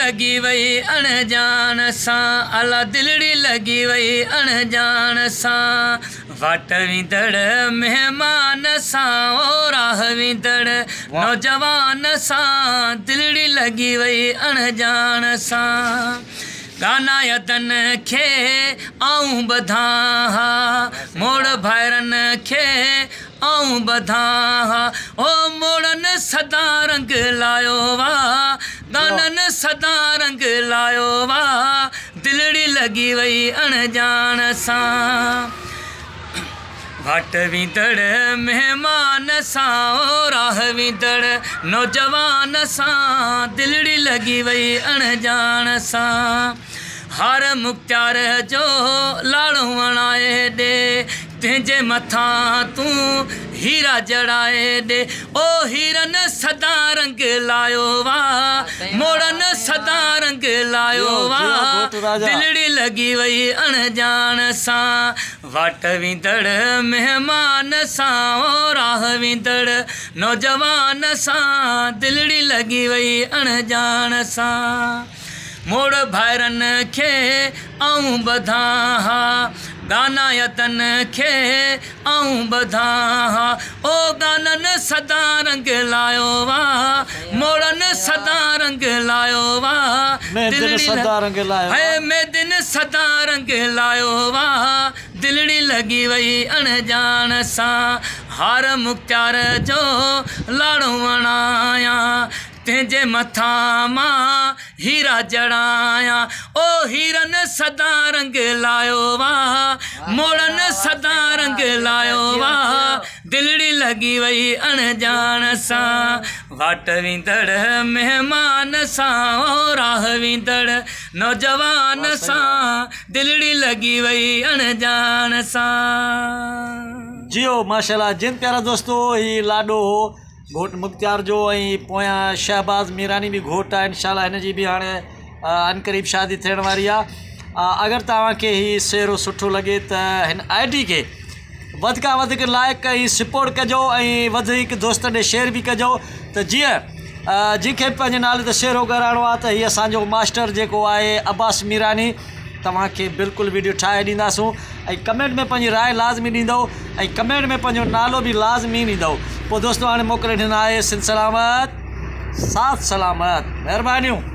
لڳي وئي اڻڄاڻ سان، الا دلڙي لڳي وئي اڻڄاڻ سان. واٽ ويندڙ مهمان سان، او راهه ويندڙ نوجوان سان، دلڙي لڳي وئي اڻڄاڻ سان. گانا يدن کي آئون ٻڌان ها، موڙ ڀائرن کي آئون ٻڌان ها، او موڙن سدا رنگ لايو وا، گانن سدا رنگ لايو وا، دلڙي لڳي وئي اڻڄاڻ سان. واٽ ويندڙ مهمان سان، او راهه ويندڙ نوجوان سان، دلڙي لڳي وئي اڻڄاڻ سان. هار مختيار جو لاڙو وڻائي ڏي، تنهنجي مٿان تون هيرا جڙائي ڏي، او هيرن سدا رنگ لايو وا، موڙن سدا رنگ لايو وا، دلڙي لڳي وئي اڻڄاڻ سان. واٽ ويندڙ مهمان سان، او راهه ويندڙ نوجوان سان، دلڙي لڳي وئي اڻڄاڻ سان. موڙ ڀائرن کي آئون ٻڌان ها، گانا يتن کي آئون ٻڌان ها، او گانن سدا رنگ لايو وا، موڙن سدا رنگ لايو وا، ميدن سدا رنگ لايو وا، دلڙي لڳي وئي اڻڄاڻ سان. هار مختيار جو لاڙو وڻايان، تنهنجي مٿان مان هيرا جڙايان، او هيرن سدا رنگ لايو وا، موڙن سدا رنگ لايو وا، دلڙي لڳي وئي اڻڄاڻ سان. واٽ ويندڙ مهمان سان، او راهه ويندڙ نوجوان سان، دلڙي لڳي وئي اڻڄاڻ سان. جيو ماشاءالله جن پيارا دوستو هي لاڏو هو گهوٽ مختيار جو ۽ پويان شهباز ميراني به گهوٽ آهي انشاء الله هن جي به هاڻي عنقريب شادي ٿيڻ واري آهي اگر توهان کي هي سهرو سٺو لڳي ته هن I D کي وڌ کان وڌيڪ لائڪ ۽ سپورٽ ڪجو ۽ وڌيڪ دوستن ڏي شيئر به ڪجو ته جيئن جنهن کي به پنهنجي نالي تي سهرو ڳارائڻو آهي ته هي اسانجو ماسٽر جيڪو آهي عباس ميراني توهان کي بلڪل ويڊيو ٺاهي ڏينداسون ۽ ڪمينٽ ۾ پنهنجي راء لازمي ڏيندؤ ۽ ڪمينٽ ۾ پنهنجو نالو به لازمي ڏيندؤ پوء دوستو هاڻي موڪلي ڏنا آهي سنڌ سلامت ساٿ سلامت مهربانيون.